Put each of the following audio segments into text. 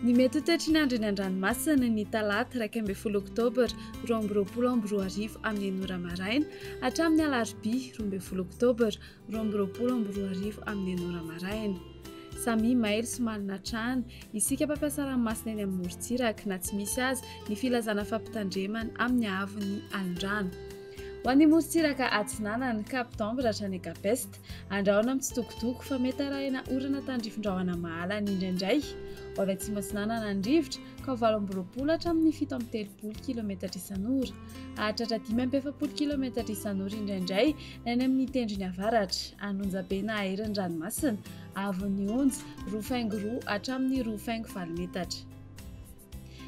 Ny mety ho toetry ny andro eny an-dranomasina ny talata 11 oktobra 2022 amin'ny enina ora maraina hatramin'ny alarobia 12 oktobra 2022 amin'ny enina ora maraina. Samia mailo sy malina hatrany isika mpampiasa ranomasina eny amin'ny morontsiraka na tsy misy aza ny filazana fampitandremana amin'ny haavon'ny alin-drano. Ho an'ny morontsiraka atsinanana, Cap d'Ambre hatrany Cap Est, Andrahona mitsitokotoko fa mety arahina orana tandrifin-drahona mahalana indraindray. Ho avy atsimo atsinanana ny rivotra ka ho 28 hatramin'ny 37 kilometatra isan'ora. Hahatratra 45 kilometatra isan'ora indraindray ny any amin'ny tendrony avaratra, any onjabe na hahery ny ranomasina, avon'ny onja, roa faingo roa hatramin'ny roa faingo valo metatra.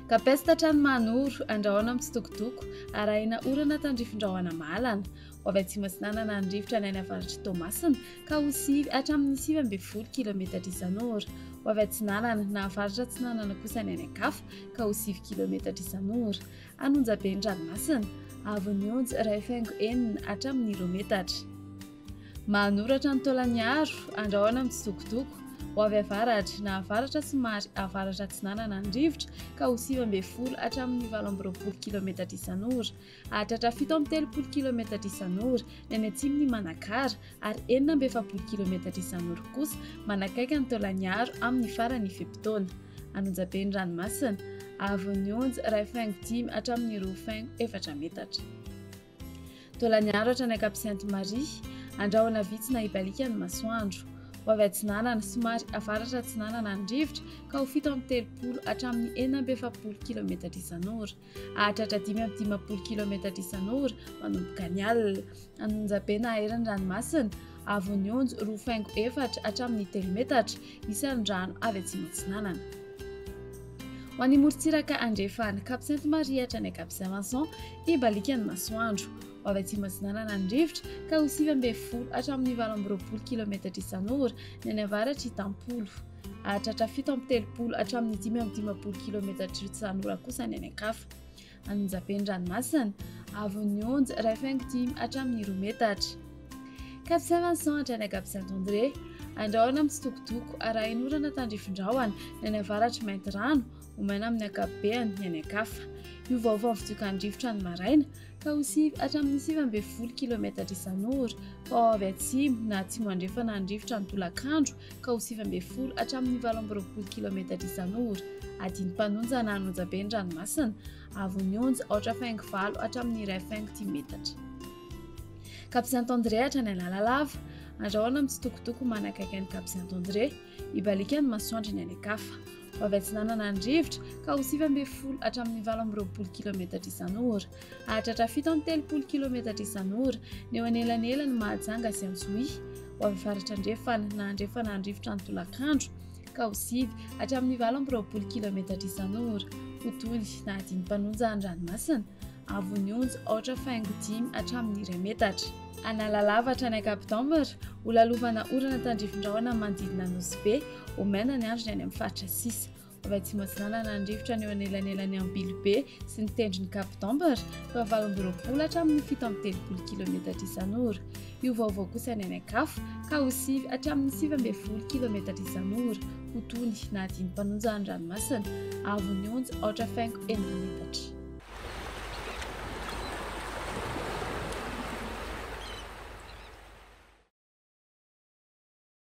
Cap-Est hatrany Mahanoro, andrahona mitsitokotoko, arahina orana tandrifin-drahona mahalana. Ho avy atsimo atsinanana ny rivotra any any avaratr'i Toamasina ka ho sivy hatramin'ny 19 kilometatra isan'ora. Ho avy atsinanana na avaratra atsinanana kosa ny any an-kafa ka ho sivy kilometatra isan'ora. Any onjabe ny ranomasina, avon'ny onja iray faingo enina hatramin'ny roa metatra. Manoratra ny Taolagnaro, andrahona mitsitokotoko, ho avy avaratra na avaratra somary avaratra atsinanana ny rivotra ka ho 19 hatramin'ny 28 kilometatra isan'ora. Hahatratra 37 kilometatra isan'ora ny any atsimon'i Manakara ary 46 kilometatra isan'ora kosa manakaiky an'i Taolagnaro amin'ny faran'ny fe-potoana. An'Onjabe ny ranomasina, avon'ny onja iray faingo dimy hatramin'ny roa faingo efatra metatra. Taolagnaro hatrany Cap Sainte Marie, andrahona vitsy na hibaliaka ny masoandro. Ho avy atsinanana, somary avaratra atsinanana ny rivotra ka ho 37 hatramin'ny 46 kilometatra isan'ora. Hahatratra 55 kilometatra isan'ora manomboka ny alina. An'Onjabe na hahery ny ranomasina, avon'ny onja roa faingo efatra hatramin'ny telo metatra, isan'ny rano avy atsimo atsinanana. Ho an'ny morontsiraka andrefana, Cap Sainte Marie hatrany Cap Saint Vincent, hibaliaka ny masoandro. Ho avy atsimo atsinanana ny rivotra ka ho 19 hatramin'ny 28 kilometatra isan'ora ny any avaratr'i Tampolo. Hahatratra 37 hatramin'ny 55 kilometatra isan'ora kosa ny any an-kafa. Anonjabe ny ranomasina, avon'ny onja iray faingo dimy hatramin'ny roa metatra. Cap Saint Vincent hatrany Cap Saint André, andrahona mitsitokotoko, arahin'orana tandrifin-drahona ny any avaratr'i Maintirano, ho maina amin'ny ankapobeny ny any an-kafa. Hiovaova ny fitsokan'ny rivotra ny maraina ka ho sivy hatramin'ny 19 kilometatra isan'ora, fa ho avy atsimo na atsimo andrefana ny rivotra ny tolakandro ka ho 19 hatramin'ny 28 kilometatra isan'ora. Adin'ny-mpanonja na an'Onjabe ny ranomasina, avon'ny onja aotra faingo valo hatramin'ny iray faingo dimy metatra. Cap Saint André hatrany Analalava, andrahona mitsitokotoko manakaiky an'i Cap Saint André, hibaliaka ny masoandro ny any an-kafa. Ho avy atsinanana ny rivotra ka ho 19 hatramin'ny 28 kilometatra isan'ora. Hahatratra 37 kilometatra isan'ora ny eo anelanelan'i Mahajanga sy Antsohihy. Ho avy avaratra andrefana na andrefana ny rivotra ny tolakandro ka ho sivy hatramin'ny 28 kilometatra isan'ora. Ho tony na adin'ny mpanonja ny ranomasina. Avon'ny onja aotra faingo dimy hatramin'ny iray metatra. Analalava hatrany Cap d'Ambre, ho lalovana orana tandrifin-drahona manodidina Nosy Be, ho maina ny andro ny any amin'ny faritra sisa. Ho avy atsimo atsinanana ny rivotra ny eo anelanelan'i Ambilobe sy ny tendron'i Cap d'Ambre, fa 28 hatramin'ny 37 kilometatra isan'ora. Hiovaova kosa ny any an-kafa, ka ho sivy hatramin'ny 19 kilometatra isan'ora, ho tony na adin'ny mpanonja ny ranomasina, avon'ny onja aotra faingo enina metatra.